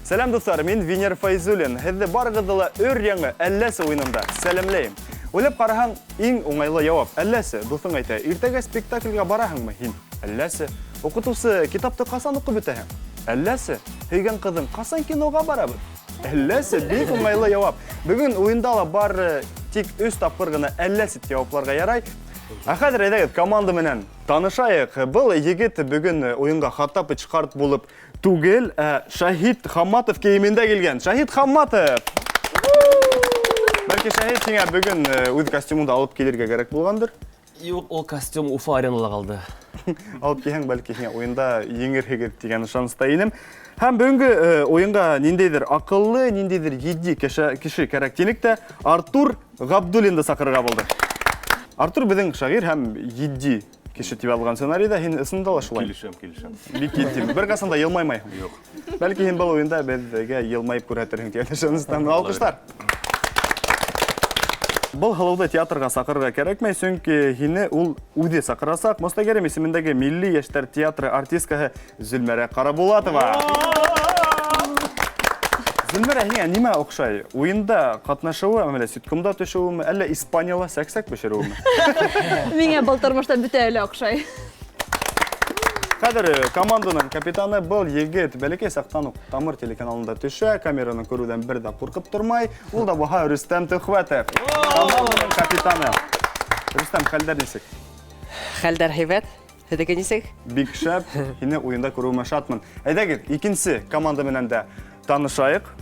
Сәләм, дуҫтар, мин Венер Фәйзуллин. Һеҙҙе барығыҙҙы ла өр-яңы Әлләсе уйынында сәләмләйем. Уйлап ҡараһаң, иң уңайлы яуап Әлләсе. Дуҫың әйтә, иртәгә спектакльгә бараһыңмы һин? Әлләсе. Уҡытыусы, китапты ҡасан уҡып бөтәһең? Әлләсе. Һөйгән ҡыҙың, ҡасан киноға барабыҙ? Әлләсе, бик уңайлы яуап. Бөгөн уйында ла бары тик өс тапҡыр ғына әлләсе тип яуапларға ярай. Ә хәҙер әйҙәгеҙ команда менән танышайыҡ. Был егет бөгөн уйынға Хоттапыч ҡарт булып түгел, ә Шаһит Хамматов кейемендә килгән. Шаһит Хамматов! Бәлки, Шаһит, һиңә бөгөн үҙ костюмыңды алып килергә кәрәк булғандыр? Юҡ, ул костюм Уфа аренала ҡалды. Алып килһәң, бәлки, һиңә уйында еңерһегеҙ тигән ышаныста инем. Һәм бөгөнгө уйынға ниндәйҙер аҡыллы, ниндәйҙер етди кеше, кеше кәрәк тинек тә, Артур Ғабдуллинды саҡырырға булдыҡ. Артур беҙҙең шағир һәм етди кеше тип яҙылған сценарийҙа, һин ысында ла шулай? Килешәм, килешәм. Бик етди. Бер ҡасан да йылмаймайһың. Юҡ. Бәлки һин был уйында беҙгә йылмайып күрһәтерһең тигән ышаныстамын. Алҡыштар. Был һылыуҙы театрға саҡырырға кәрәкмәй, сөнки һине ул үҙе саҡырасаҡ. Мостай Кәрим исемендәге Милли йәштәр театры артисткаһы Зөлмәрә Ҡарабулатова. Зөлмәрә, һиңә нимә оҡшай? Уйында ҡатнашыуы, әллә ситкомда төшөүеме, әллә Испанияла сәк-сәк бешереүеме? Миңә был тормошта бөтәһе лә оҡшай. Хәҙер команданың капитаны был егет бәләкәй саҡтан уҡ Тамыр телеканалында төшә, камераны күреүҙән бер ҙә ҡурҡып тормай. Ул да булһа Рөстәм Төхвәтов. Команданың капитаны. Рөстәм, хәлдәр нисек? Хәлдәр һәйбәт. Һеҙҙеке нисек? Бик шәп. Һине уйында күреүемә шатмын. Әйҙәгеҙ, икенсе команда менән дә танышайыҡ.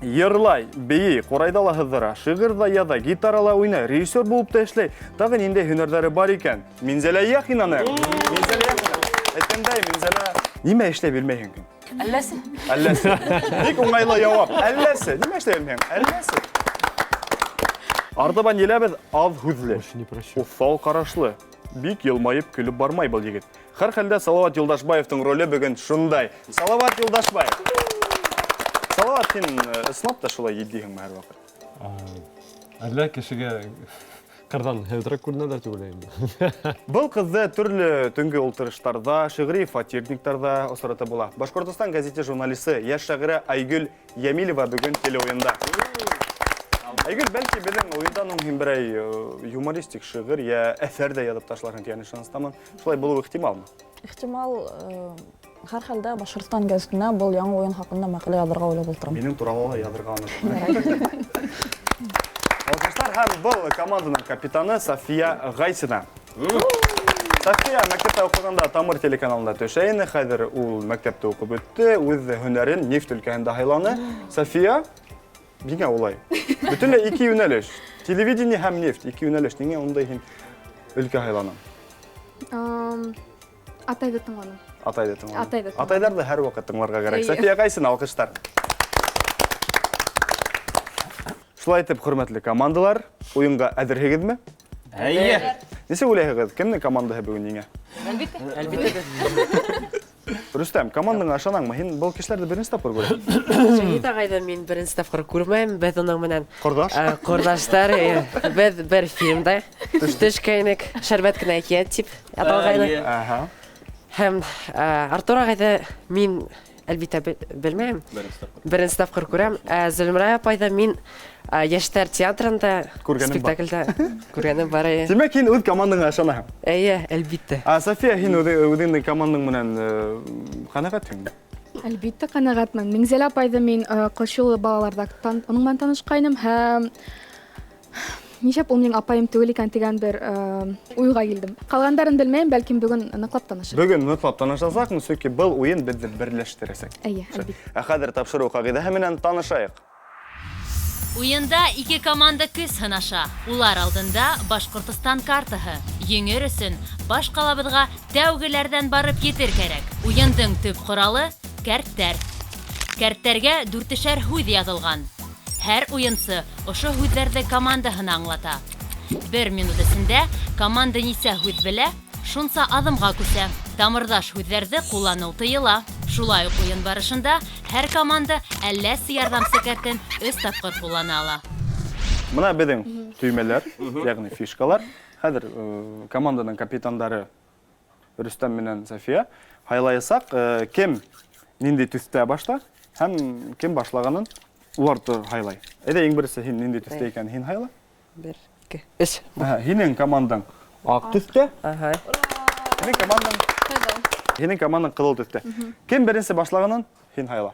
Йырлай, бейей, ҡурайҙа ла һыҙҙыра, шиғыр ҙа яҙа, гитарала уйнай, режиссер булып та эшләй. Тағы ниндәй һөнәрҙәре бар икән? Минзәлә Яхинаны. Минзәлә Яхина. Әйткәндәй, Минзәлә, нимә эшләй белмәйһең һин? Әлләсе. Әлләсе. Бик уңайлы яуап. Әлләсе. Нимә эшләй белмәйһең? Әлләсе. Артабан еләбеҙ аҙ һүҙле, уҫал ҡарашлы, бик йылмайып көлөп бармай был егет. Һәр хәлдә Салават Юлдашбаевтың роле бөгөн шундай. Салават Юлдашбаев. Салават, һин ысынлап та шулай етдиһеңме һәр ваҡыт? Әллә кешегә ҡырҙан һәйбәтрәк күренәләр тип уйлайым. Был ҡыҙҙы төрлө төнгө ултырыштарҙа, шиғри фатирниктарҙа осратып була. Башҡортостан гәзите журналисы, йәш шағирә Айгөл Йәмилева бөгөн телеуйында. Айгөл, бәлки беҙҙең уйындан һуң һин берәй юмористик шиғыр йә әҫәр ҙә яҙып ташларһың тигән ышаныстамын. Шулай булыуы ихтималмы? Ихтимал, һәр хәлдә Башҡортостан гәзитенә был яңы уйын хаҡында мәҡәлә яҙырға уйлап ултырам. Минең турала ла яҙырға онотма. Алҡыштар һәм был команданың капитаны София Гайсина. София мәктәптә уҡығанда Тамыр телеканалында төшә ине, хәҙер ул мәктәптә уҡып бөттө, үҙ һөнәрен нефть өлкәһендә һайланы. София, ниңә улай? Бөтөнләй ике йүнәлеш. Телевидение һәм нефть ике йүнәлеш. Ниңә ундай һин өлкә һайланың? Атайҙы тыңланым. Атайҙы тыңланым. Атайҙы тыңланым. Атайҙарҙы һәр ваҡыт тыңларға кәрәк. София Гайсина, алҡыштар. Шулай итеп, хөрмәтле командалар, уйынға әҙерһегеҙме? Әйе. Нисек уйлайһығыҙ, кемдең командаһы бөгөн еңә? Әлбиттә. Әлбиттә. Рөстәм, командаңа ышанаңмы? Һин был кешеләрҙе беренсе тапҡыр күрәһең. Шәһит ағайҙы мин беренсе тапҡыр күрмәйем. Беҙ уның менән Ҡорҙаш? Ҡорҙаштар, беҙ бер фильмда төшкәйнек, Шәрбәт кенә әкиәт тип аталғайны. Һәм Артур ағайҙы мин әлбиттә белмәйем. Беренсе тапҡыр күрәм. Ә Зөлмрә апайҙы мин Йәштәр театрында Күргәнем бар. спектакльдә күргәнем бар, әйе. Тимәк, һин үҙ командаңа ышанаһың? Әйе, әлбиттә. Ә София, һин үҙеңдең командаң менән ҡәнәғәтһеңме? Әлбиттә, ҡәнәғәтмен. Миңзәлә апайҙы мин Ҡошъюлы балаларҙа уның менән танышҡайным һәм нишләп ул минең апайым түгел икән тигән бер уйға килдем. Ҡалғандарын белмәйем, бәлкем бөгөн ныҡлап танышырбыҙ. Бөгөн ныҡлап танышасаҡмын, сөнки был уйын беҙҙе берләштерәсәк. Әйе, әлбиттә. Ә хәҙер тапшырыу ҡағиҙәһе менән танышайыҡ. Уйында ике команда көс һынаша. Улар алдында Башҡортостан картаһы. Еңер өсөн баш ҡалабыҙға тәүгеләрҙән барып етер кәрәк. Уйындың төп ҡоралы кәрттәр. Кәрттәргә дүртешәр һүҙ яҙылған. Һәр уйынсы ошо һүҙҙәрҙе командаһына аңлата. Бер минут эсендә команда нисә һүҙ белә, шунса аҙымға күсә. Тамырҙаш һүҙҙәрҙе ҡулланыу тыйыла. Шулай уҡ уйын барышында һәр команда әлләсе ярҙамсы кәртен өс тапҡыр ҡуллана ала. Бына беҙҙең төймәләр, йәғни фишкалар. Хәҙер команданың капитандары Рөстәм менән София һайлайсаҡ, кем ниндәй төҫтә башта? Һәм кем башлағанын улар һайлай. Әйҙә, иң беренсе һин ниндәй төҫтә икәнен һин һайла. Бер, ике, өс. Һинең командаң аҡ төҫтә. Ага. Һинең командаң Ҡыҙыл. Һинең командаң ҡыҙыл төҫтә. Кем беренсе башлағанын һин һайла.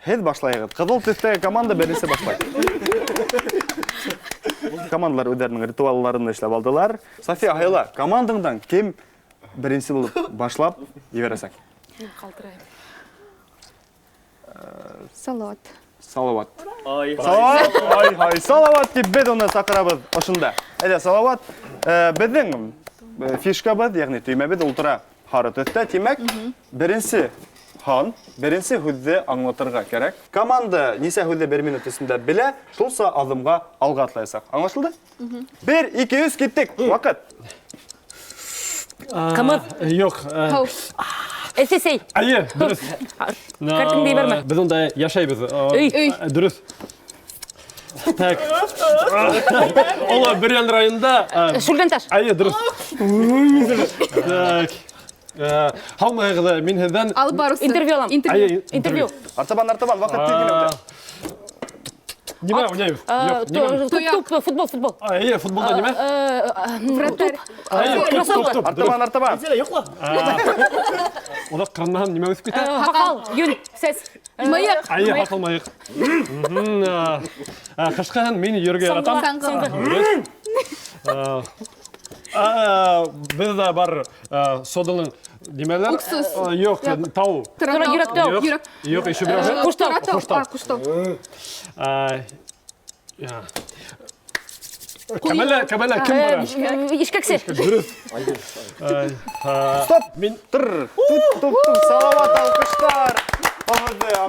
Һеҙ башлайығыҙ. Ҡыҙыл төҫтәге команда беренсе башлай. Командалар үҙҙәренең ритуалларын эшләп алдылар. София, һайла, командаңдан кем беренсе булып башлап ебәрәсәк? Мин ҡалтырайым. Салават. Салават. Ай, Салават, ай, һай, Салават тип беҙ уны саҡырабыҙ ошонда. Әйҙә, Салават, беҙҙең фишкабыҙ, йәғни төймәбеҙ ултыра һары төҫтә. Тимәк, беренсе һан, беренсе һүҙҙе аңлатырға кәрәк. Команда нисә һүҙҙе бер минут эсендә белә, шулса аҙымға алға атлаясаҡ. Аңлашылды? 1, 2, 3, киттек. Ваҡыт. Ҡымыҙ. Юҡ. Һыу. Эсесей. Әйе, дөрөҫ. Кәртеңде ебәрмә. Беҙ унда йәшәйбеҙ. Өй. Өй. Дөрөҫ. Так. Оло Бөрйән районында. Шүлгәнташ. Әйе, дөрөҫ. Так. Һаумыһығыҙ, мин һеҙҙән Алып барыусы. Интервью алам. Интервью. Әйе, Интервью. Артабан, артабан, ваҡыт тиҙ генә үтә. Нимә уйнайбыҙ? Юҡ, нимә? Туп, туп, футбол, футбол. Әйе, футболда нимә? Вратарь. Әйе, туп, туп, туп. Артабан, артабан. Уны ҡырынмаһам нимә үҫеп китә? Һаҡал, йөн, сәс. Мыйыҡ. Әйе, һаҡал мыйыҡ. Ҡышҡыһын мин йөрөргә яратам. Саңғы. Беҙҙә бар соданың нимәләр? Уксус. Юҡ, тау. Торатау. Йөрәктау. Юҡ, Йөрәк. юҡ, еще берәүһе. Ҡуштау. Торатау. А, Ҡуштау. Кәмәлә, кәмәлә, кем бара? Ишкәксе. Дөрөҫ. Стоп! Мин Тыр. Туп, туп, туп. Салават, алҡыштар.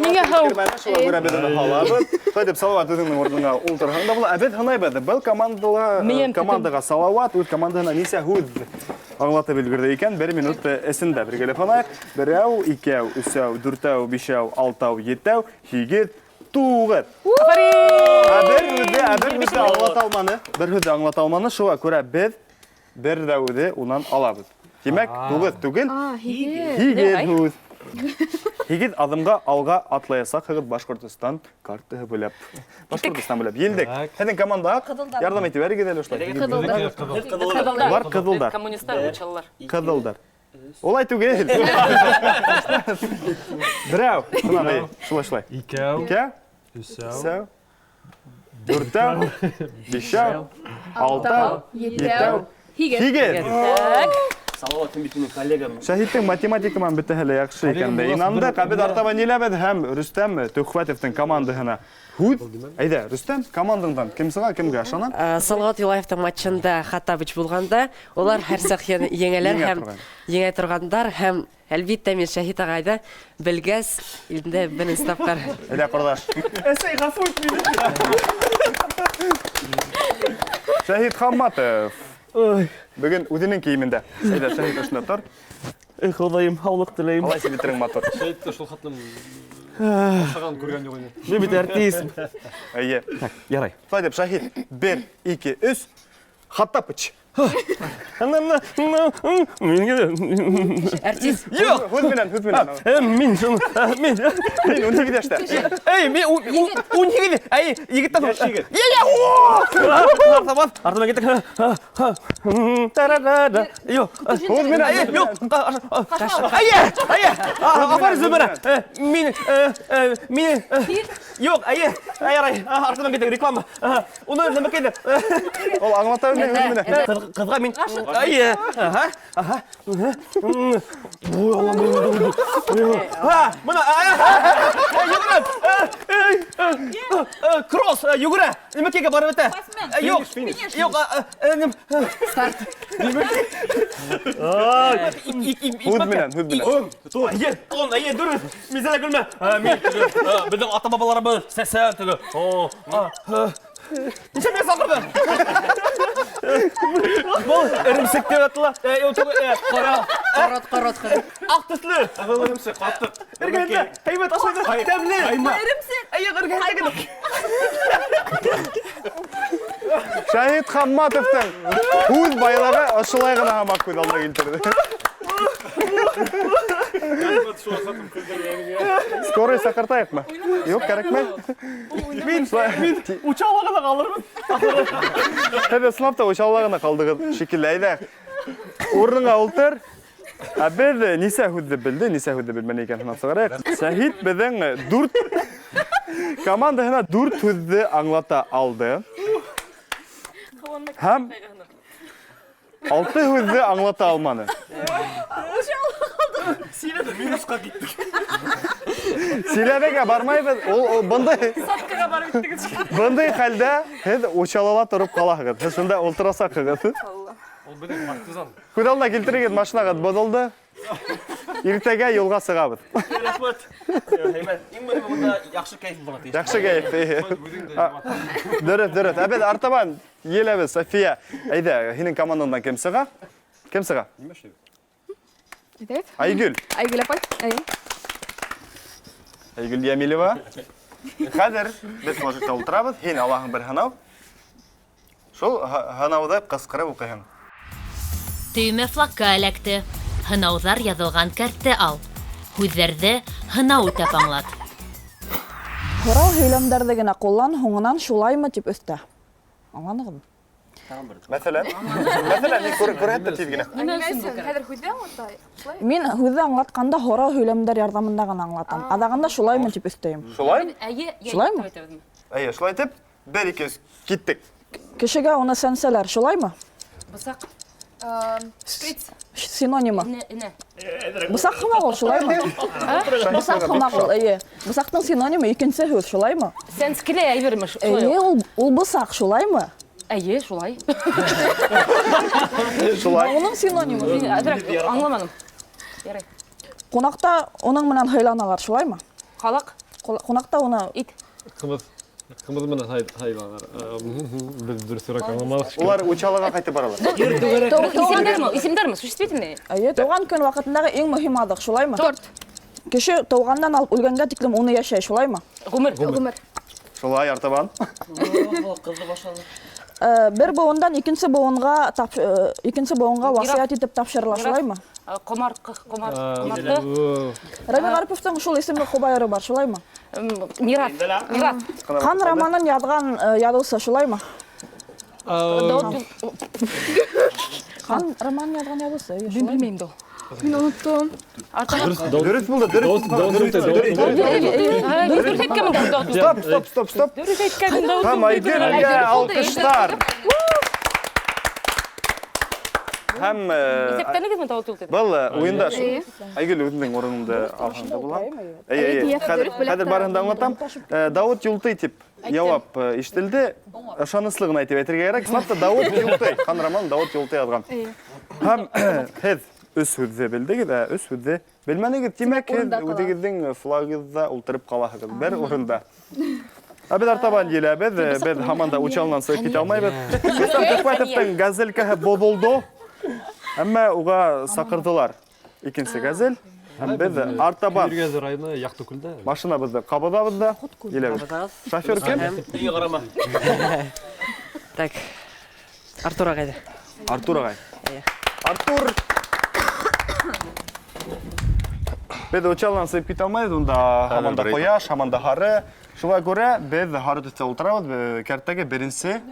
Миңә һыу. Шуға күрә беҙ уны һалабыҙ. Шулай итеп, Салават үҙеңдең урыныңа ултырһаң да була. Ә беҙ һынайбыҙ. Был командаға Салават үҙ командаһына нисә һүҙ аңлатып өлгөрҙө икән? Бер минут эсендә бергәләп һанайыҡ. Берәү, икәү, өсәү, дүртәү, бишәү, алтау, етәү, һигеҙ, туғыҙ. Ә бер һүҙҙе, ә бер һүҙҙе аңлата алманы. Бер һүҙҙе аңлата алманы. Шуға күрә беҙ бер ҙә үҙе унан алабыҙ. Тимәк, туғыҙ түгел, Һигеҙ. һигеҙ һүҙ. Һигеҙ аҙымға алға атлаясаҡһығыҙ Башҡортостан картаһы буйлап. Башҡортостан буйлап. Елдек. Һеҙҙең команда аҡ. Ярҙам итеп бәрегеҙ әле ошолай. Ҡыҙылдар. Ҡыҙылдар. Улар ҡыҙылдар. Коммунистар, учалылар. Ҡыҙылдар. Улай түгел. Берәү. Бына, шулай, шулай. Икәү. Икәү. Өсәү. Өсәү. Дүртәү. Бишәү. Алтау. Етәү. Һигеҙ. Һигеҙ. Так. Салават, һин бит минең коллегам. Шәһиттең математика менән бөтәһе лә яҡшы икән дә инандыҡ. Ә беҙ артабан иләбеҙ һәм Рөстәм Төхвәтовтың командаһына һүҙ. Әйҙә, Рөстәм, командаңдан кем сыға, кемгә ышана? Салават Юлаевтың матчында Хаттабыч булғанда, улар һәр саҡ еңәләр Еңә һәм торған. еңә торғандар һәм әлбиттә мин Шәһит ағайҙы белгәс, инде беренсе тапҡыр. Әйҙә, ҡорҙаш. Әсәй, ғәфү ит мине. Шәһит Хамматов. Бөгөн үҙенең кейемендә. Әйҙә, Шәһит, ошонда тор. Эй, Хоҙайым, һаулыҡ теләйем. Ҡалай силитерең матур. Шәһитте шул хатлым ашаған күргән юҡ ине. Мин бит артист. Әйе. Так, ярай. Шулай итеп, Шәһит, 1, 2, 3, Хаттапыч. Артист. Юҡ. Һүҙ менән, һүҙ менән. Мин шуны, мин. Мин ун һигеҙ йәштә. Эй, мин ун һигеҙ. Эй, егеттән Йәш егет. Йә, йә, о! Артабан, артабан киттек. Та-ра-ра-ра. Юҡ. Һүҙ менән, Әйе, һүҙ юҡ. Әйе, әйе. Афарин, Зөмәрә. Мин, мин. Юҡ, әйе. Әй, ярай. Артабан киттек, реклама. Уны нәмәкәйҙе. Ул аңлата белмәй, һүҙ менән. Ҡыҙға мин. Әйе. Аһа, аһа. Ой, Аллам, ой, ой, ой, ой. Һа, бына, йүгерә. Кросс, йүгерә. Нәмәкәйгә барып етә. Юҡ, юҡ, Старт. Һүҙ менән, һүҙ менән. Әйе, он, әйе, дөрөҫ. Мизәлә көлмә. Мин теге, беҙҙең ата-бабаларыбыҙ сәсән теге. О, Нисә мине саҡырҙы? Был эремсек тип атала. Ул түгел, ҡара. Ҡорот, ҡорот, ҡорот. Аҡ төҫлө. Был эремсек, ҡатыҡ. Эргәһендә, һәйбәт ашайҙы, тәмле. Эремсек. Әйе, эргәһендә генә. Шәһит Хамматовтың һүҙ байлығы ошолай ғына һымаҡ күҙ алдына килтерҙе. Скорый саҡыртайыҡмы? Юҡ, кәрәкмәй. Мин Учалыла ғына ҡалырмын. Һеҙ ысынлап та Учалыла ғына ҡалдығыҙ шикелле. Әйҙә, урыныңа ултыр. Ә беҙ нисә һүҙҙе белде, нисә һүҙҙе белмәне икән һынап сығарайыҡ. Сәһит беҙҙең 4 командаһына 4 һүҙҙе аңлата алды. Һәм 6 һүҙҙе аңлата алманы. Силәбе минусҡа киттек. Силәбегә бармайбыҙ. Ул бындай Саткаға барып еттегеҙ. Бындай хәлдә һеҙ Учалыла тороп ҡалаһығыҙ. Һеҙ шунда ултырасаҡһығыҙ. Ул беҙҙең партизан. Күҙ алдына килтерегеҙ, машинағыҙ боҙолдо. Иртәгә юлға сығабыҙ. Рәхмәт. Һәйбәт. Иң мөһиме бында яҡшы кәйеф булырға тейеш. Яҡшы кәйеф, эйе. Дөрөҫ, дөрөҫ. Ә беҙ артабан еләбеҙ, София. Әйҙә, һинең командаңдан кем сыға? Кем сыға? Нимә эшләйбеҙ? Әйҙә. Айгөл. Айгөл апай. Әйе. Айгөл Йәмилева. Хәҙер беҙ флажокта ултырабыҙ. Һин алаһың бер һынау. Шул һынауҙы ҡысҡырып уҡыйһың. Төймә флагка эләкте. Һынауҙар яҙылған кәртте ал. Һүҙҙәрҙе һынау үтәп аңлат. Һорау һөйләмдәрҙе генә ҡуллан, һуңынан шулаймы тип өҫтә. Аңланығыҙмы? Мәҫәлән? Мәҫәлән, мин күрһәттем тиҙ генә. Нимә өсөн был кәрәк? Хәҙер һүҙҙе аңлатай. Шулай? Мин һүҙҙе аңлатҡанда һорау һөйләмдәр ярҙамында ғына аңлатам. Аҙағында шулаймы тип өҫтәйем. Шулай? Әйе, йә, Шулаймы? тип әйтәбеҙме? Әйе, шулай итеп, 1, 2, 3, киттек. Кешегә уны сәнсәләр, шулаймы? Бысаҡ. Шприц. Синонимы. Инә, инә. Бысаҡ һымаҡ ул, шулаймы? Бысаҡ һымаҡ ул, эйе. Бысаҡтың синонимы икенсе һүҙ, шулаймы? Сәнскеле әйберме? Шулай Эйе, уҡ. ул бысаҡ, шулаймы? Эйе, шулай. Шулай. Уның синонимы. Мин әҙерәк аңламаным. Ярай. Ҡунаҡта уның менән һыйланалар, шулаймы? Ҡалаҡ. Ҡунаҡта уны Ит. Ҡымыҙ. Ҡымыҙ менән һыйланалар. Беҙ дөрөҫөрәк аңламаныҡ шикелле. Улар Учалыға ҡайтып баралар. Исемдәрме? Исемдәрме? Существительные? Эйе, тыуған көн ваҡытындағы иң мөһим аҙыҡ, шулаймы? Торт. Кеше тыуғандан алып үлгәнгә тиклем уны йәшәй, шулаймы? Ғүмер. Ғүмер. Шулай, артабан. Ҡыҙҙы башланы. Бер быуындан икенсе быуынға икенсе быуынға Мираҫ. васыят итеп тапшырыла, Мираҫ. шулаймы? Ҡомар, ҡомар, ҡомарты. Рәми Ғариповтың шул исемле ҡобайыры бар, шулаймы? Мираҫ. Мираҫ. Ҡан романын яҙған яҙыусы, шулаймы? Ҡан романын яҙған яҙыусы, эйе, Мин шулаймы? белмәйем дә ул. Мин оноттом. Дөрөҫ булды, дөрөҫ булды. Дөрөҫ әйткәнмен дә, Дауыт. Стоп, стоп, стоп, стоп. Дөрөҫ әйткәнмен, Дауыт. Һәм Айгөлгә алҡыштар. Һәм, Иҫәптәнегеҙме Дауыт юл тип? Был уйында Айгөл үҙеңдең урыныңды алһаң да була. Эйе, эйе. Эйе, дөрөҫ бүләктәр. Хәҙер барыһын да аңлатам. Дауыт Юлтый тип яуап ишетелде. Ышаныслы ғына итеп әйтергә кәрәк. Ысынлап та Дауыт Юлтый. Хан роман Дауыт Юлтый яҙған. Һәм һеҙ өс һүҙҙе белдегеҙ, ә өс һүҙҙе белмәнегеҙ. Тимәк, һеҙ Урында ҡала. үҙегеҙҙең флагығыҙҙа ултырып ҡалаһығыҙ бер урында. Ә беҙ артабан еләбеҙ, беҙ һаман да Учалынан сығып китә алмайбыҙ. Рөстәм Төхвәтовтың газелькаһы боҙолдо. Әммә уға саҡырҙылар икенсе газель. Һәм беҙ артабан Көйөргәҙе районы Яҡтыкүлдә. машинабыҙҙы ҡабыҙабыҙ да еләбеҙ. Ҡабыҙабыҙ. Шофер кем? Өйгә ҡарама. Так. Артур ағайҙы. Артур ағай. Эйе. Артур. Беҙ Учалынан сығып китә алмайбыҙ, унда һаман да ҡояш, һаман да һары. Шуға күрә беҙ һары төҫтә ултырабыҙ, кәрттәге беренсе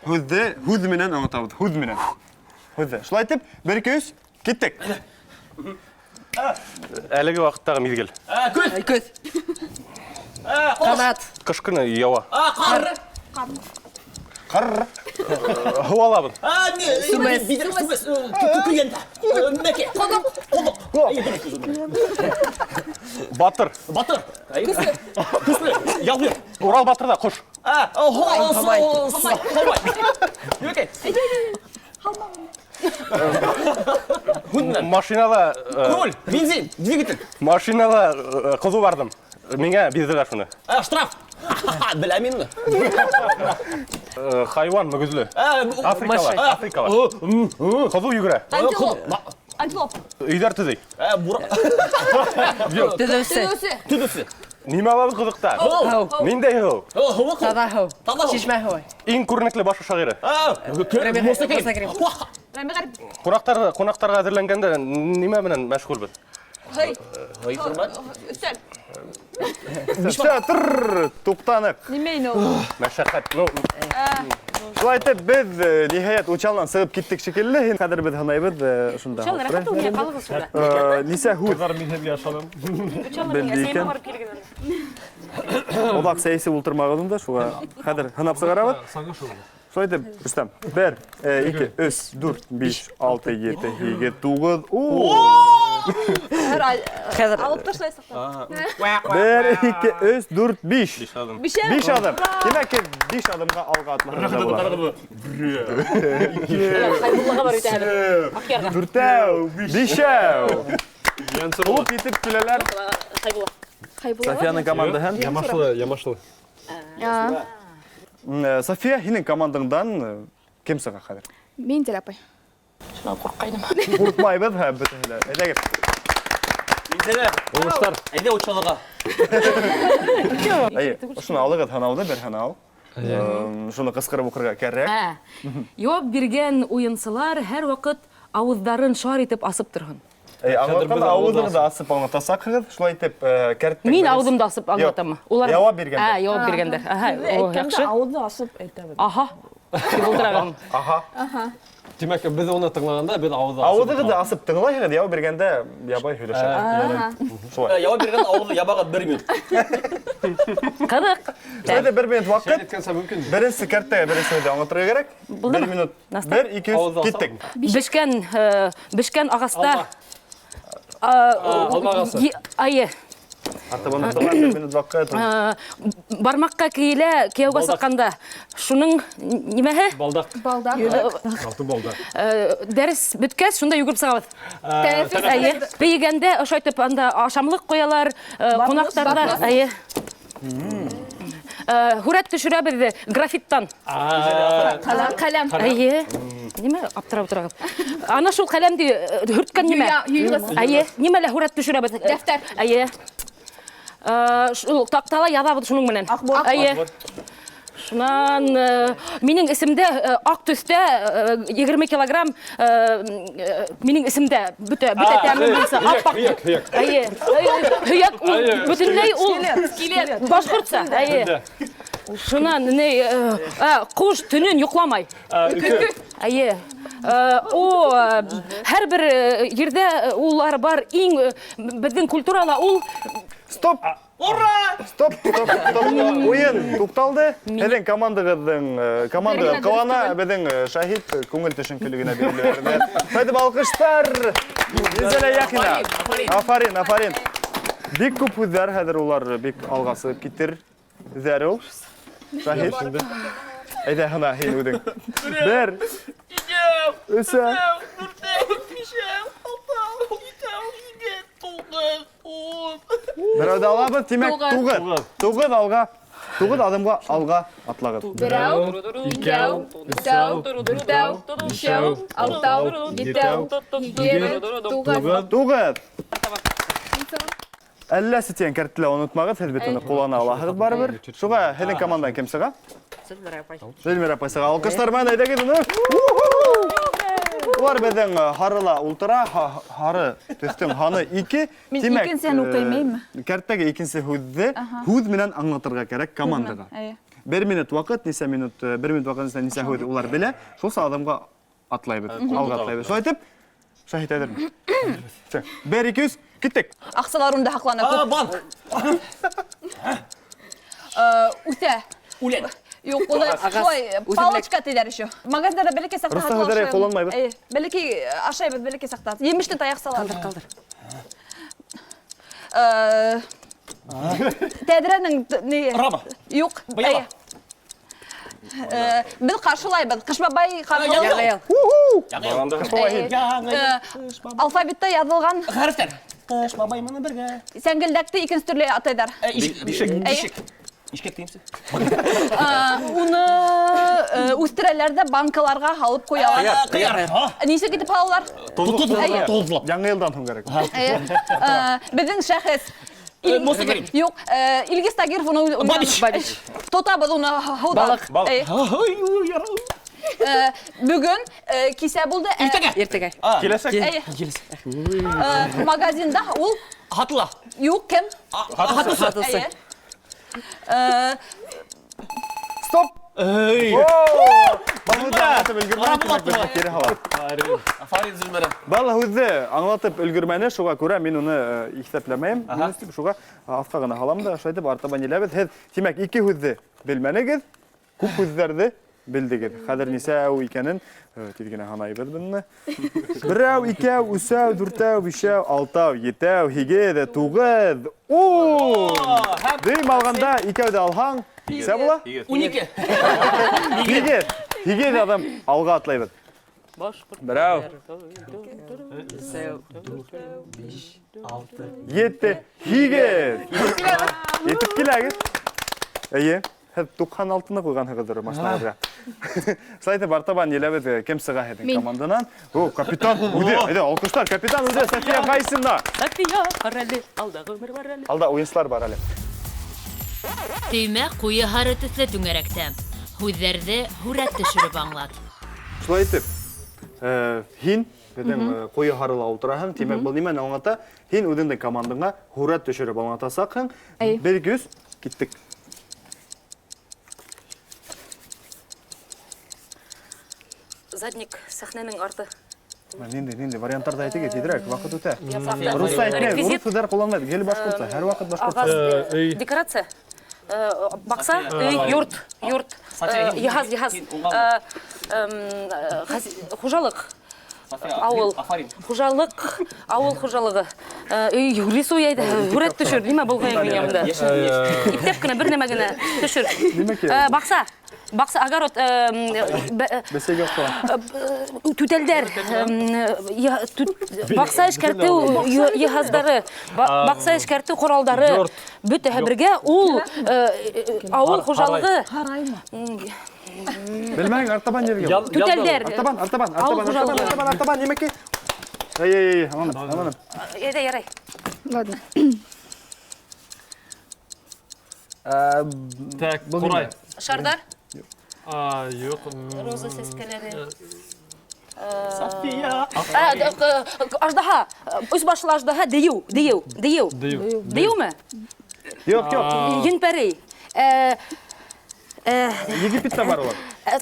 һүҙҙе һүҙ менән аңлатабыҙ, һүҙ менән. Һүҙҙе. Шулай итеп, 1, 2, 3, киттек. Әлеге ваҡыттағы миҙгел. Көҙ. Көҙ. Ҡанат. Ҡыш көнө яуа. Ҡар. Ҡар. Һыу алабыҙ. Не, биҙрәк, сүмес, көйәнтә. Мәке. Ҡоҙоҡ. Ҡоҙоҡ. Батыр. Батыр. Көслө. Көслө. Ялғыр. Урал батыр да ҡош. Һомай. Һомай. Нимәкәй? Машинала, Руль, бензин, двигатель. Машинала ҡыҙыу барҙым. Миңә бирҙеләр шуны. Штраф. Беләм мин уны. Хайуан мөгөҙлө. Африкала, Африкала. Ҡыҙыу йүгерә. Антилоп. Антилоп. Өйҙәр төҙөй. Төҙөүсе. Төҙөүсе. Нимә алабыҙ ҡыҙыҡта? Һыу. Ниндәй һыу? Һыуы. Таҙа һыу. Таҙа һыу. Шишмә һыуы. Иң күренекле башҡорт шағиры. Муса Кәрим. Рәми Ғарипов. Ҡунаҡтарға әҙерләнгәндә нимә менән мәшғүлбеҙ? Һый. Һый хөрмәт. Өҫтәл. Всё, тыр, туҡтаныҡ. Нимә ине ул? Мәшәҡәт. Ну, Шулай итеп, беҙ ниһайәт Учалынан сығып киттек шикелле. Хәҙер беҙ һынайбыҙ шунда. Учалы рәхәт ул, миңә ҡалығыҙ шунда. Нисә һүҙ? Ҡыҙҙар, мин һеҙгә ышанам. Учалы Белде миңә әсәйемә икән. барып килгән. Оҙаҡ сәй эсеп ултырмағыҙ унда, шуға хәҙер һынап сығарабыҙ. Саңғы шул. Шулай итеп, Рөстәм, 1, 2, 3, 4, 5, 6, 7, 8, 9, 10. Хәҙер Алып ташлайсың. 1, 2, 3, 4, 5. 5 аҙым. Бишәү. 5 аҙым. Тимәк, 5 аҙымға алға атлаһығыҙ була. Хәйбуллаға барып итә хәҙер. Аҡъярға. Дүртәү, бишәү. Янсыр. Ҡыуып етеп киләләр. Хәйбулла. Хәйбулла. Софияның командаһын. Ямашлы, ямашлы. София, һинең командаңдан кем сыға хәҙер? Мин дә апай. Шунан ҡурҡҡайным. Ҡурҡмайбыҙ, һә, бөтәһе лә. Әйҙәгеҙ. Минзәлә. Уңыштар. Әйҙә Учалыға. Әйе, ошоно алығыҙ һынауҙы, бер һынау. Шуны ҡысҡырып уҡырға кәрәк. Яуап биргән уйынсылар һәр ваҡыт ауыҙҙарын шар итеп асып торһон. Аңлатҡанда ауыҙығыҙҙы асып аңлатасаҡһығыҙ. Шулай итеп, кәрттең Мин беренсе- ауыҙымды асып аңлатаммы? Улар Яуап биргәндәр. Яуап биргәндәр. Аһа, о, Әйткәндә яҡшы. ауыҙҙы асып әйтәбеҙ. Аһа. Тип ултырағым. Аһа. Тимәк, беҙ уны тыңлағанда, беҙ ауыҙҙы асып Ауыҙығыҙҙы асып тыңлайһығыҙ, яуап биргәндә ябай һөйләшәбеҙ. Шулай. Яуап биргән ауыҙҙы ябағыҙ 1 минут. Ҡыҙыҡ. Шулай итеп, 1 минут ваҡыт. Шәй әйткәнсә мөмкин. Беренсе кәрттә беренсе һүҙҙе аңлатырға кәрәк. Булдымы? 1 минут. Наста? 1, 2, 3, Ауыҙҙы асам. киттек. Бешкән ағаста. Алма. Алма ағасы. Айы. Артабан оҡталар, 1 минут ваҡыт. Бармаҡҡа кейелә, кейәүгә Балдаҡ. сыҡҡанда. Шуның нимәһе? Балдаҡ. Балдаҡ. Алтын балдаҡ. Дәрес бөткәс, шунда йүгереп сығабыҙ. Тәнәфес. Әйе. Бейегәндә ошайтып анда ашамлыҡ ҡуялар, ҡунаҡтарҙа. Әйе. Һүрәт төшөрәбеҙ графиттан. Ҡәләм. Әйе. Нимә аптырап ултырағыҙ? Ана шул ҡәләмде һөрткән нимә? Юйғыс. Әйе. Нимә лә һүрәт төшөрәбеҙ? Дәфтәр. Әйе. Шул таҡтала яҙабыҙ шуның менән. Әйе. Шунан минең исемдә аҡ төҫтә 20 килограмм минең исемдә бөтә тәме буйынса аппаҡ. Һөйәк, һөйәк. Әйе. Һөйәк ул бөтөнләй ул Скелет. башҡортса. Әйе. Шунан ни ҡош төнөн йоҡламай. Өкө. Әйе. О, һәр бер ерҙә улар бар, иң беҙҙең культурала ул. Стоп! Ура! Стоп, стоп, стоп. Уйын туҡталды. Һеҙҙең командағыҙҙың команда ҡыуана, беҙҙең Шаһит күңел төшөнкөлөгөнә бирелә. Шулай алҡыштар. Минзәлә Яхина. Афарин, афарин. Бик күп һүҙҙәр, хәҙер улар бик алға сығып китер. Ҙәр ул. Шаһит. Әйҙә, һына һин үҙең. 1, 3, 4, 5, 6, 7, 8, 9, 10. Берәүҙе алабыҙ, тимәк, 9. 9 алға, 9 аҙымға алға атлағыҙ. Берәү, икәү, өсәү, дүртәү, бишәү, алтау, етәү, һигеҙ, туғыҙ. 9. Әллә тигән кәртте лә онотмағыҙ, һеҙ бит уны ҡуллана алаһығыҙ барыбер. Шуға һеҙҙең командан кем сыға? Зөлмирә апай. Зөлмирә апай сыға. Алҡыштар менән әйҙәгеҙ уны. Улар беҙҙең һарыла ултыра, һары төҫтөң һаны 2. Мин Тимәк, икенсеһен уҡыймаймы? Кәрттәге икенсе һүҙҙе һүҙ менән аңлатырға кәрәк командаға. 1 минут ваҡыт, нисә минут, 1 минут ваҡыт нисә һүҙ улар белә, шул аҙымға атлайбыҙ, алға атлайбыҙ. Шулай итеп, Шаһит әҙерме? 1, 2, 3, киттек. Аҡсалар унда һаҡлана күп. Банк. Үҫә. Үлән. Юҡ, уны шулай палочка тиҙәр еще. Магазиндарҙа бәләкәй саҡта Рустам һатыла Хәҙәрәй ашайбыҙ. ҡулланмайбыҙ. Эйе, бәләкәй ашайбыҙ, бәләкәй саҡта. Емештән таяҡ салабыҙ. Ҡалдыр, ҡалдыр. Тәҙрәнең ни? Рама. Юҡ. Быяла. Эйе. Беҙ ҡаршылайбыҙ. Ҡыш бабай ҡаршылай. Яңы йыл. Ҡыш бабай һин. Алфавитта яҙылған хәрефтәр. Ҡыш бабай менән бергә. Сәңгелдәкте икенсе төрлө атайҙар. Бишек. Бишек. Ишкәк тейемсе. Уны үҫтерәләр ҙә банкаларға һалып ҡуялар. Ҡыяр. Нисек итеп һалалар? Тоҙлап. Яңы йылдан һуң кәрәк. Беҙҙең шәхес. Муса Кәрим. Юҡ, Илгиз Тагиров уны Бабич. Бабич. Тотабыҙ уны һыуҙа. Балыҡ. Балыҡ. Бөгөн кисә булды. Иртәгә. Иртәгә. Киләсәк. Магазинда ул һатыла. Юҡ, кем? Һатыусы. Стоп. Был аңлатып өлгөрмәне, кире һала. Афарин, Зөлмәрә. Был һүҙҙе аңлатып өлгөрмәне, шуға күрә мин уны иҫәпләмәйем. Шуға аҫҡа ғына һалам да, шулай итеп артабан еләбеҙ. Һеҙ, тимәк, ике һүҙҙе белмәнегеҙ, күп һүҙҙәрҙе белдегеҙ. Хәҙер нисәү икәнен тиҙ генә һанайбыҙ быны. Берәү, икәү, өсәү, дүртәү, бишәү, алтау, етәү, һигеҙ, туғыҙ, ун. Дөйөм алғанда икәүҙе алһаң, нисә була? 12. Һигеҙ. Һигеҙ аҙым алға атлайбыҙ. Берәү. 7, 8. Етеп киләгеҙ. Эйе. Һеҙ 96-ны ҡуйғанһығыҙҙыр машинағыҙға. Шулай итеп, артабан еләбеҙ. Кем сыға һеҙҙең команданан? О, капитан үҙе. Әйҙә, алҡыштар. Капитан үҙе, София Ғайсина. София, бар әле, алда ғүмер бар әле. Алда уйынсылар бар әле. Төймә ҡуйы һары төҫлө түңәрәктә. Һүҙҙәрҙе һүрәт төшөрөп аңлат. Шулай итеп, һин беҙҙең ҡуйы һарыла ултыраһың. Тимәк, был нимәне аңлата? Һин үҙеңдең командаңа һүрәт төшөрөп аңлатасаҡһың. 1, 2, 3, киттек. Задник, сәхнәнең арты. Нинди варианттарҙы әйтегеҙ, тиҙерәк, ваҡыт үтә. Русса әйтмәй, урыҫ һүҙҙәр ҡулланмай, гел башҡортса, һәр ваҡыт башҡортса. Декорация. Баҡса, өй, йорт, йыһаз, хужалыҡ, ауыл, хужалыҡ, ауыл хужалығы. Өй, рисуй әйҙә, һүрәт төшөр, нимә булған мин янымда? Иптәп кенә, бер нәмә генә төшөр. Баҡса. Баҡса, огород, түтәлдәр, баҡса эшкәртеү йыһаздары, баҡса эшкәртеү ҡоралдары бөтәһе бергә ул ауыл хужалығы. Белмәһәң, артабан ергә. Түтәлдәр. Артабан, артабан, артабан, артабан, артабан, нимәкәй? Эй, эй, эй, аңланым, аңланым. Әйҙә, ярай. Ладно. Так, ҡурай. Шарҙар? Юҡ. Роза сәскәләре. София. Аждаһа. Өс башлы аждаһа, дейеү, дейеү, дейеү. Дейеүме? Юҡ, юҡ. Йөнпәрей. Египетта бар улар.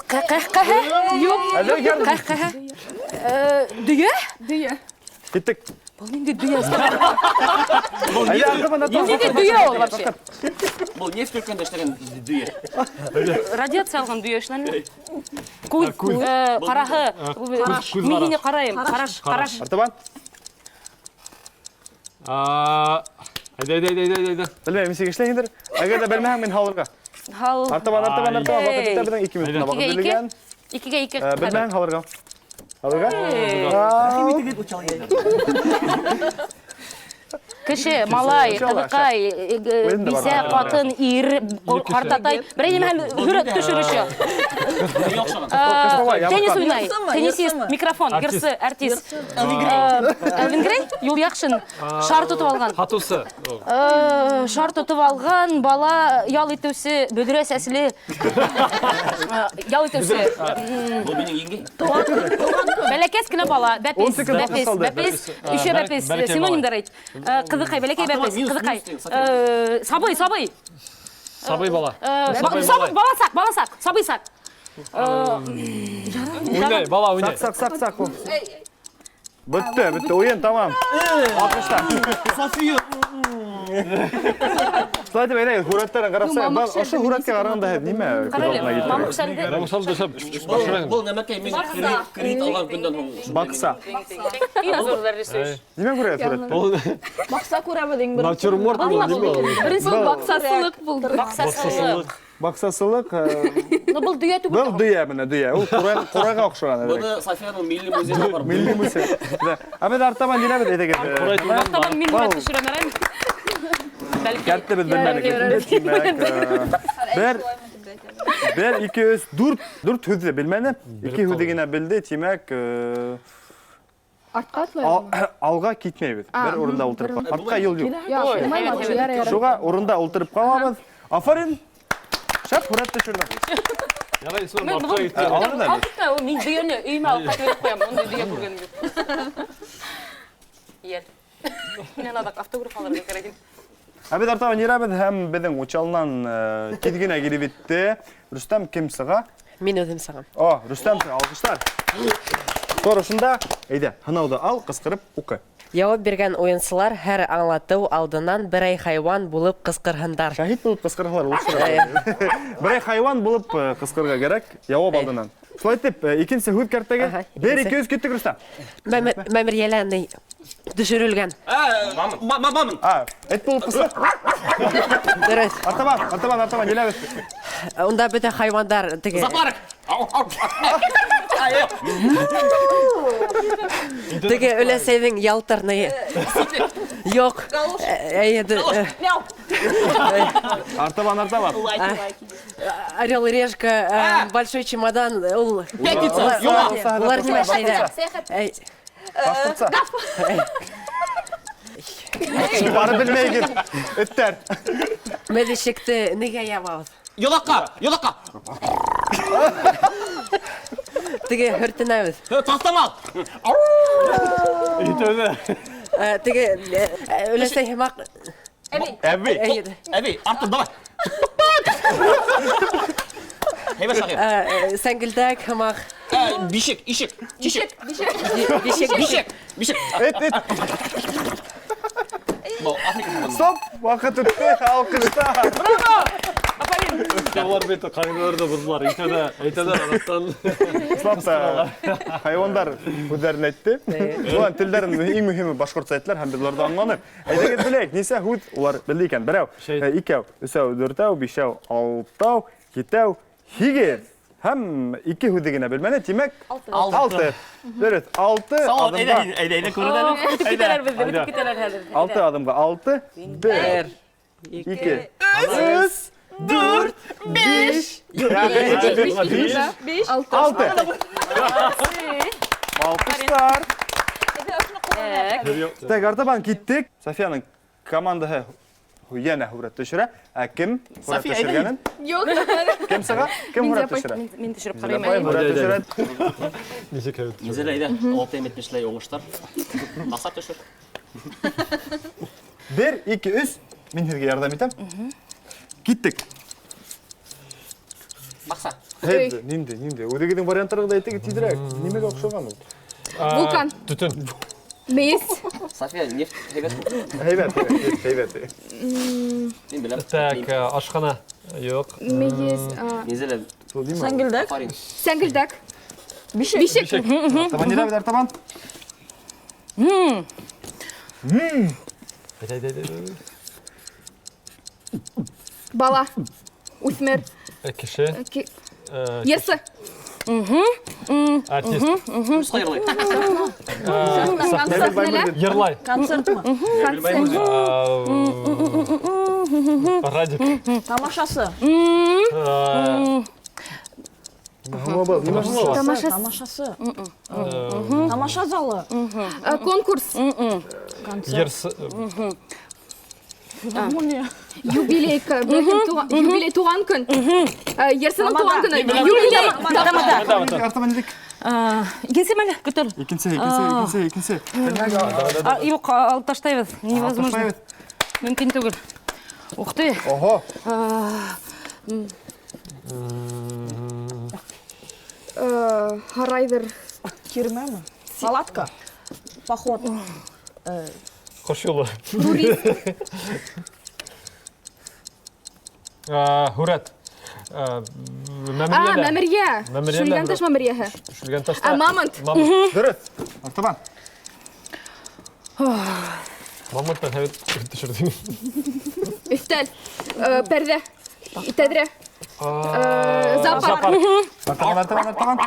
Ҡәһә? Юҡ. Ҡәһә. Дөйә? Дөйә. Киттек. Был ниндәй дөйә? Ниндәй дөйә ул вообще? Был нефть өлкәндә эшләгән дөйә. Радиация алған дөйә эшләнә. Күҙ, ҡараһы. Мин һине ҡарайым. Ҡараш, ҡараш. Артабан. Әйҙә, әйҙә, әйҙә, әйҙә. Белмәйем, нисек эшләйһеңдер. Әгәр ҙә белмәһәң, мин һалырға. Һал. Артабан, артабан, артабан. Ваҡыт үтә, беҙҙең 2 минут ваҡыт бүленгән. 2-2. Белмәһәң, һалырға. Һалырға? Кеше, малай, ҡыҙыҡай, бисә, ҡатын, ир, ҡартатай. Берәй нимәһен һүрәт төшөр өсөн. Теннис уйнай, теннисист, микрофон, йырсы, артист. Элвин Грей, Юл Яҡшин, шар тотоп алған. Һатыусы. Шар тотоп алған, бала ял итеүсе, бөҙрә сәсле. Ял итеүсе. Был минең еңгәй. Бәләкәс кенә бала, бәпес, бәпес, бәпес, өсә бәпес, синонимдар әйт. Ҡыҙыҡай, бәләкәй бәпес, ҡыҙыҡай. Сабый, сабый. Сабый бала. Сабый, баласаҡ, баласаҡ, сабыйсаҡ. Уйнай, бала уйнай. Саҡ, саҡ, саҡ. Бөттө, бөттө, уйын тамам. Алҡыштар. София. Шулай итеп, әйҙәгеҙ, һүрәттәрен ҡарап сығайыҡ. Ошо һүрәткә ҡарағанда һеҙ нимә күҙ алдына килтерәһегеҙ? Мамыҡ шәлде. Мамыҡ шәлде шәп. Был нәмәкәй, мин кредит алған көндән һуң. Баҡса. Иң ҙурҙар рисуешь. Нимә күрәһегеҙ һүрәттә? Баҡса күрәбеҙ иң беренсе. Натюрморт был, нимә ул? Беренсе баҡсасылыҡ булды. Баҡсасылыҡ. Баҡсасылыҡ. Ну, был дөйә түгел. Был дөйә менә, дөйә. Ул ҡурайға оҡшаған. Быны Софияның милли музейына барып. Милли музей. Ә беҙ артабан киләбеҙ, әйҙәгеҙ. Артабан мин һүрәт төшөрәм, яраймы? Кәртте беҙ белмәнек. Тимәк, бер, ике, өс, дүрт, дүрт һүҙҙе белмәне. Ике һүҙҙе генә белде, тимәк, Артҡа атлайбыҙмы? Алға китмәйбеҙ. Бер урында ултырып ҡалабыҙ. Артҡа юл юҡ. Ярай, ярай. Шуға урында ултырып ҡалабыҙ. Афарин! Шәп һүрәт төшөрҙөң. Ярай, исмә, Мин мартҡа бөгөн китте. Алыр да Алып китмә, ул мин дөйәне өйөмә алып ҡайтып биреп ҡуям, ундай дөйә күргәнем юҡ. Йәл. Минән аҙаҡ автограф алырға кәрәк инде. Ә беҙ артабан йөрәбеҙ һәм беҙҙең Учалынан тиҙ генә килеп етте. Рөстәм кем сыға? Мин үҙем сығам. О, Рөстәм сыға, алҡыштар. Тор ошонда, әйҙә, һынауҙы ал, ҡысҡырып уҡы. Яуап биргән уйынсылар һәр аңлатыу алдынан берәй хайуан булып ҡысҡырһындар. Шаһит булып ҡысҡырһалар, лучше. Берәй хайуан булып ҡысҡырырға кәрәк, яуап алдынан. Шулай итеп, икенсе һүҙ кәртәге. Аһа, Бер, икенсе. ике, өс, киттек, Рөстәм. Мәмерйәлә ни төшөрөлгән. Мамонт. А, эт булып ҡысҡыр. Дөрөҫ. Артабан, артабан, артабан, еләбеҙ. Унда бөтә хайуандар теге. Зоопарк. Теге өләсәйҙең ялтырны. Юҡ. Әйе, Мяу. Артабан, артабан. Орел и решка, большой чемодан, ул. Пятница, йома. Улар нимә эшләйҙәр? Сәйәхәт. Әй, Башҡортса. Бары белмәйгеҙ. Эттәр. Беҙ ишекте нигә ябабыҙ? Йолаҡҡа, йолаҡҡа. Теге һөртөнәбеҙ. Таҫтамал. Итәүҙә. Теге өләсәй һымаҡ. Әбей. Әбей. Әйе. Әбей, Артур, давай. Һәйбәт шағир. Сәңгелдәк һымаҡ. Бишек, ишек, тишек. Бишек. Бишек, Бишек, бишек. Эт, эт. Был Африка һымаҡ. Стоп, ваҡыт үтте, алҡыштар. Браво! Афарин! Улар бит ҡағиҙәләрҙе боҙҙолар. Әйтәләр, әйтәләр араҫтан. Ысынлап та, хайуандар һүҙҙәрен әйтте. Улар телдәрен иң мөһиме башҡортса әйттеләр һәм беҙ уларҙы аңланыҡ. Әйҙәгеҙ беләйек, нисә һүҙ улар белде икән? Берәү, Шәй. икәү, өсәү, дүртәү, бишәү, алтау, етәү, һигеҙ. Һәм ике һүҙҙе генә белмәне, тимәк, Алты. алты. Дөрөҫ, алты Салауат, әйҙә, аҙымға. әйҙә, әйҙә, күрен әле. Үтеп китәләр беҙҙе, үтеп китәләр хәҙер. Алты аҙымға алты, бер, ике, өс, дүрт, биш, Биш. Алты. алты. Алҡыштар. Так, артабан киттек. Софияның командаһы йәнә һүрәт төшөрә. Ә кем һүрәт София, әйҙә. төшөргәнен? Юҡ. Кем сыға? Кем Мин һүрәт апай. төшөрә? Мин төшөрөп Зилә ҡарайым апай әле. һүрәт төшөрә. Нисек һәйбәт. Низәлә, әйҙә, алты етмешләй уңыштар. Насар төшөр. Бер, ике, өс. Мин һеҙгә ярҙам итәм. Киттек. Баҡса. Һеҙ ниндәй, ниндәй? Үҙегеҙҙең варианттарығыҙҙы әйтегеҙ тиҙерәк. Нимәгә оҡшаған ул? Вулкан. Төтөн. Мейес. София, нефть һәйбәт. Һәйбәт, һәйбәт, һәйбәт. Мин беләм. Так, ашхана. Юҡ. Мейес. Низәлә, Сәңгелдәк. афарин. Сәңгелдәк. Бишек. Бишек. Артабан ниләбеҙ, артабан? Әйҙә, әйҙә, әйҙә. Бала. Үҫмер. Кеше. Йырсы. Артист. Русҡа йырлай. Сәхнәлә. Йырлай. Концертмы? Радик. Тамашасы. Тамашасы. Тамашасы. Тамаша залы. Конкурс. Концерт. Йырсы. Филармония. Юбилей. Юбилей туған көн. Йырсының туған көнө. Юбилей. Тамада. Артабан нилек? Икенсе мәле, көтөр. Икенсе, икенсе, икенсе, икенсе. Юҡ, алып ташлайбыҙ. Невозможно. Ташлайбыҙ. Мөмкин түгел. Ух ты. Ого. Һарайҙыр. Тирмәме? Палатка. Поход. Ҡош юлы. Турист. Һүрәт. Мәмерйәлә. Мәмерйә. Мәмерйәлә. Шүлгәнташ мәмерйәһе. Шүлгәнташта. Мамонт. Дөрөҫ. Артабан. Мамонттан һәйбәт төшөрҙөң. Өҫтәл. Пәрҙә. Тәҙрә. Зоопарк. Артабан, артабан, артабан.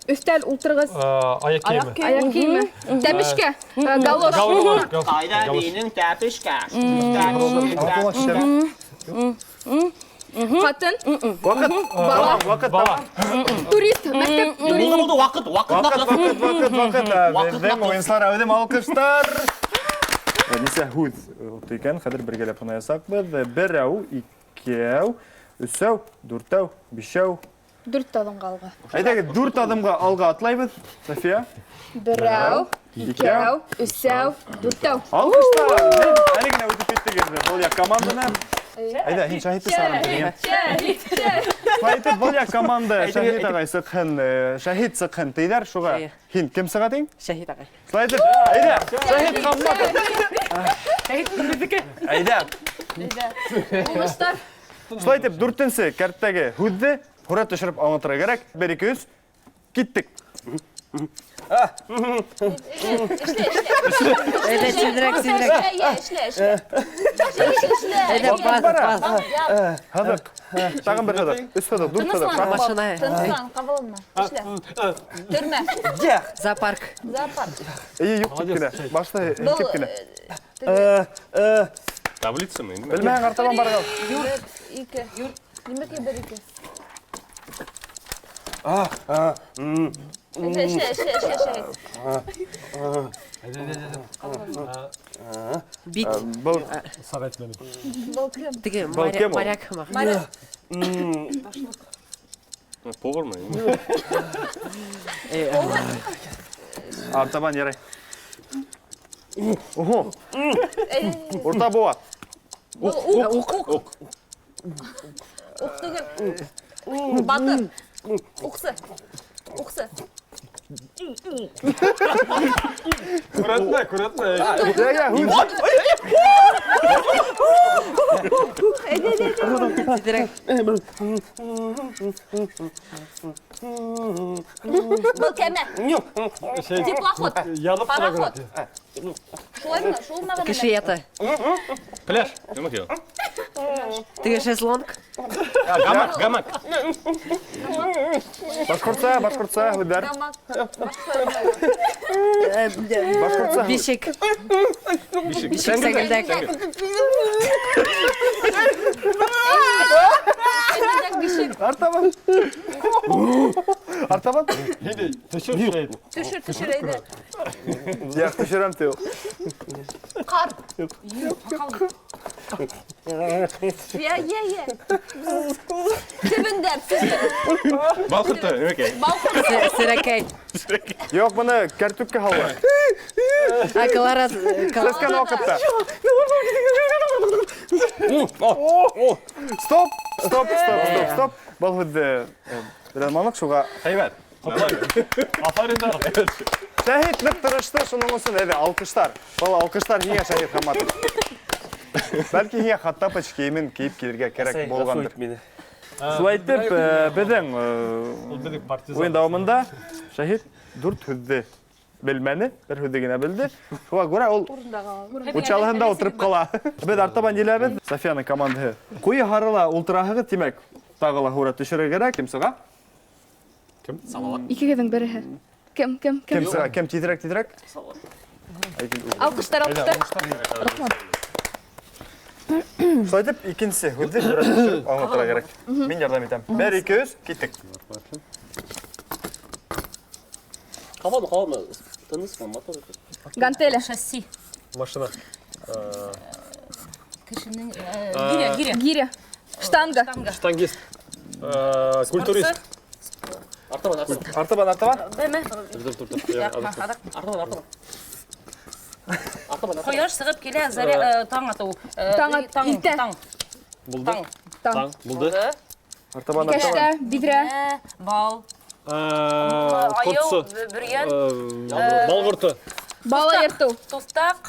Өҫтәл, ултырғыс. Аяҡ кейеме. Аяҡ кейеме. Тәпешкә. Галош. Ҡайҙа минең тәпешкә? Ҡатын. Ваҡыт. Бала. Ваҡыт. Бала. Турист. Мәктәп. Турист. Булды, булды, ваҡыт, ваҡыт, Ваҡыт, ваҡыт, ваҡыт, ваҡыт. Ваҡыт, Беҙҙең уйынсылар әүҙем алҡыштар. Нисә һүҙ отто икән, хәҙер бергәләп һанаясаҡбыҙ. Берәү, икәү, өсәү, дүртәү, бишәү. 4 аҙымға алға. Әйҙәгеҙ, 4 аҙымға алға атлайбыҙ. София. Берәү, икәү, өсәү, дүртәү. Алҡыштар! Әле генә үтеп киттегеҙ был яҡ команданы. Әйҙә, һин Шаһитте сығарам тигән. Шәһит, шәһит. Шулай итеп, был яҡ команда Шәһит ағай сыҡһын, Шәһит сыҡһын тейҙәр, шуға һин кем сыға тиң? Шәһит ағай. Шулай итеп, әйҙә, Шәһит Хамматов. Шәһит беҙҙеке. Әйҙә. Әйҙә. Уңыштар. Шулай итеп, 4-нсе кәрттәге һүҙҙе һүрәт төшөрөп аңлатырға кәрәк. 1, 2, 3, киттек. Әйҙә, тиҙерәк, тиҙерәк. Эшлә, эшлә, эшлә. Әйҙә, баҫ, баҫ. Һыҙыҡ. Тағын бер һыҙыҡ. 3 һыҙыҡ, 4 һыҙыҡ. Машина. Тыныслан, ҡабаланма. Эшлә. Төрмә. Зоопарк. Зоопарк. Эйе, юҡ тип кенә. Башта тип кенә. Таблицамы? Белмәһәң, артабан барығыҙ. 1, 2. Нимәкәй 1, 2? Эшлә, эшлә, эшлә, эшлә. Бит. Был Сағат менән. Был кем? Теге Был кем ул? моряк һымаҡ. Моряк. Повармы? Артабан ярай. Ого. Урта быуа. Был уҡ, уҡ. Уҡ. Уҡ түгел. Батыр. Уҡсы. Уҡсы. Күрәтмә, күрәтмә. Йә, йә, һүҙ. Тиҙерәк. Был кәмә. Теплоход. Янып тора Пароход. күрәтмә. Шулаймы? Шул мәғәнәлә. Кеше ята. Пляж. Нимә ул? Теге шезлонг. Гамак, гамак. Башҡортса, башҡортса һүҙҙәр. Гамак. Башҡортса һүҙ. Бишек. Бишек сәңгелдәк. Сәңгелдәк бишек. Артабан. Артабан. Әйҙә, төшөр, Шәһит. Төшөр, төшөр, әйҙә. Яҡ, төшөрәм ти ул. Ҡар. Йә, йә, йә. Төбөндә, төбөндә. Бал ҡорто, нимәкәй? Бал ҡорто. Серәкәй. Юҡ, быны кәртүккә һалалар. А, колорад. Сәскән ваҡытта. Стоп, стоп, стоп, стоп, стоп. Был һүҙҙе белә алманыҡ, шуға Һәйбәт. Афариндар. Шәһит ныҡ тырышты, шуның өсөн әйҙә, алҡыштар. Был алҡыштар һиңә, Шәһит Хамматов. Бәлки һиңә Хоттабыч кейемен кейеп килергә кәрәк булғандыр. Шулай итеп, беҙҙең Ул беҙҙең партизан. уйын дауамында Шәһит 4 һүҙҙе белмәне, бер һүҙҙе генә белде. Шуға күрә ул учалыһында ултырып ҡала. Беҙ артабан киләбеҙ. Софияның командаһы. Ҡуйы һарыла ултыраһығыҙ, тимәк, тағы ла һүрәт төшөрөргә кәрәк. Кем сыға? Кем? Салават. Икегеҙҙең береһе. Кем, кем, кем? Кем сыға? Кем тиҙерәк, тиҙерәк? Алҡыштар, алҡыштар. Рәхмәт. Шулай итеп, икенсе һүҙҙе һүрәт төшөрөп аңлатырға кәрәк. Мин ярҙам итәм. 1, 2, 3, киттек. Ҡабалма, ҡабалма. Тыныс ҡал, мотор. Гантеля. Шасси. Машина. Кешенең, гиря, гиря. Гиря. Штанга. Штангист. Культурист. Артабан, артабан. Артабан, артабан. Бәмә. Тор, тор, тор. Артабан, артабан. Артабан, артабан. Ҡояш сығып килә, заря, таң атыу. Таң ат, Таң, иртә. таң. Булды. Таң. Таң. Булды. Артабан, артабан. Кәштә, биҙрә. Бал. Айыу, Ҡортсо. бөрйән. Бал ҡорто. Бала йыртыу. Туҫтаҡ.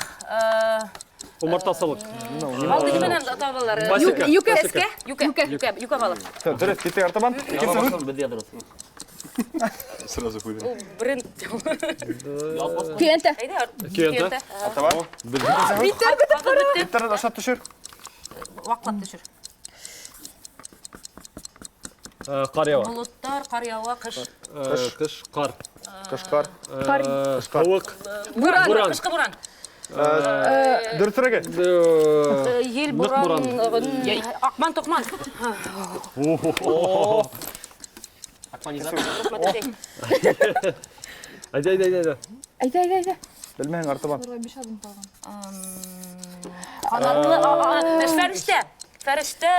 Умартасылыҡ. Балды нимәнән табалар? Пасека. Юкә. Сәскә? Юкә. Юкә, юкә балы. Дөрөҫ, киттек артабан. Икенсе һүҙ. Беҙ яҙырбыҙ. Сразу ҡуйҙым. Ул бренд. Көйәнтә. Әйҙә, Көйәнтә. Артабан. Биттәр бөтөп бара. Биттәрҙе аша төшөр. Ваҡлап төшөр. Ҡар яуа. Болоттар, ҡар яуа, ҡыш. Ҡыш, ҡар. Ҡыш, ҡар. Ҡар. Һыуыҡ. Буран. Буран. Ҡышҡы буран. Дөрөҫөрәге. Ел, Ныҡ буран, буран. аҡман, тоҡман. Акманизатор. Әйҙә, әйҙә, әйҙә. Әйҙә, әйҙә, әйҙә. Белмәһәң, артабан. Биш аҙым ҡалған. Ҡанатлы, фәрештә. Фәрештә.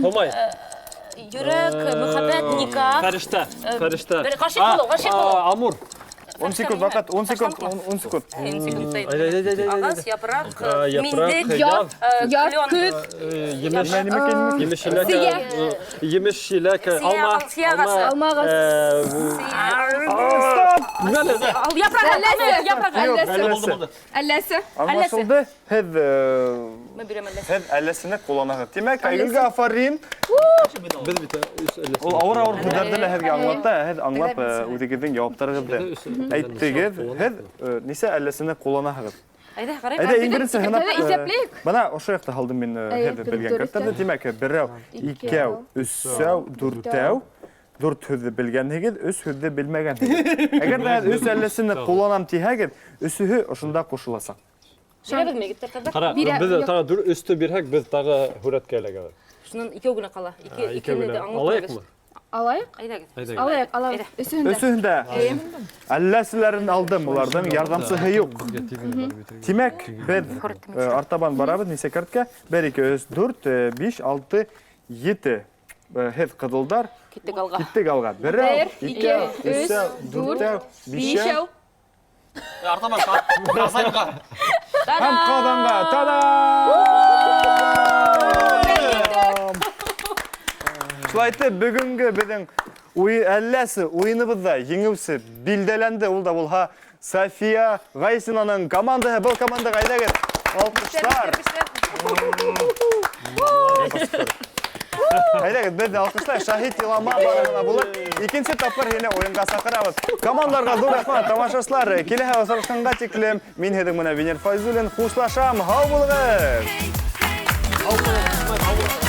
Һомай. Йөрәк, мөхәббәт, никах. Фәрештә, фәрештә. Бер ғашиҡ булыу, ғашиҡ булыу. Амур. 10 секунд, ваҡыт, 10 секунд, 10 секунд. 10 секунд. Әйҙә, әйҙә, әйҙә. Ағас, япраҡ, Япраҡ, миндек, яҙ. Яҙ, көҙ. Емеш, емеш еләк, емеш еләк, алма. Сия ағасы. Алма ағасы. Стоп! Япраҡ, япраҡ. Әлләсе. Әлләсе. Аңлашылды. Һеҙ Мин бирәм әлләсе. Һеҙ әлләсене ҡулланаһығыҙ. Тимәк, Айгөлгә афарин. Беҙ бит өс әлләсе. Ул ауыр-ауыр һүҙҙәрҙе лә һеҙгә аңлатты, ә һеҙ аңлап үҙегеҙҙең яуаптарығыҙҙы әйттегеҙ. Һеҙ нисә әлләсене ҡулланаһығыҙ? Әйҙә, ҡарайыҡ. Әйҙә, иң беренсе һынап. Әйҙә, иҫәпләйек. Бына ошо яҡта һалдым мин Әйе, һеҙ белгән дөрөҫ. карттарҙы. Тимәк, берәү, икәү, өсәү, дүртәү. Дүрт һүҙҙе белгәнһегеҙ, өс һүҙҙе белмәгәнһегеҙ. Әгәр ҙә һеҙ өс әлләсене ҡулланам тиһәгеҙ, өсөһө ошонда ҡушыласаҡ. Бирәбеҙме, егеттәр, тағы? Ҡара, беҙ тағы дүр өстө бирһәк, беҙ тағы һүрәткә эләгәбеҙ. Шунан икәү генә ҡала. Ике, Икәү икене генә. дә аңлатмайбыҙ. Алайыҡмы? Алайыҡ? Әйҙәгеҙ. Әйҙәгеҙ. Алайыҡ, алайыҡ. Өсөһөн дә. Өсөһөн дә. Әлләселәрен алдым, уларҙың ярҙамсыһы юҡ. Тимәк, беҙ артабан барабыҙ нисә кәрткә? 1, 2, 3, 4, 5, 6, 7. Һеҙ ҡыҙылдар. Киттек алға. Киттек алға. Берәү, икәү, өсәү, дүртәү, бишәү. Артабан, Казанға. Һәм Ҡаҙанға. Та-дам! Шулай итеп, бөгөнгө беҙҙең әлләсе уйыныбыҙҙа еңеүсе билдәләнде. Ул да булһа София Гайсинаның командаһы. Был командаға әйҙәгеҙ алҡыштар. Әйҙәгеҙ, беҙ ҙә алҡышлайыҡ. Шаһит илама барыһына булыр. Икенсе тапҡыр һине уйынға саҡырабыҙ. Командаларға ҙур рәхмәт, тамашасылар. Киләһе осрашҡанға тиклем мин һеҙҙең менән Венер Файзуллин хушлашам. Һау булығыҙ! Һау булығыҙ.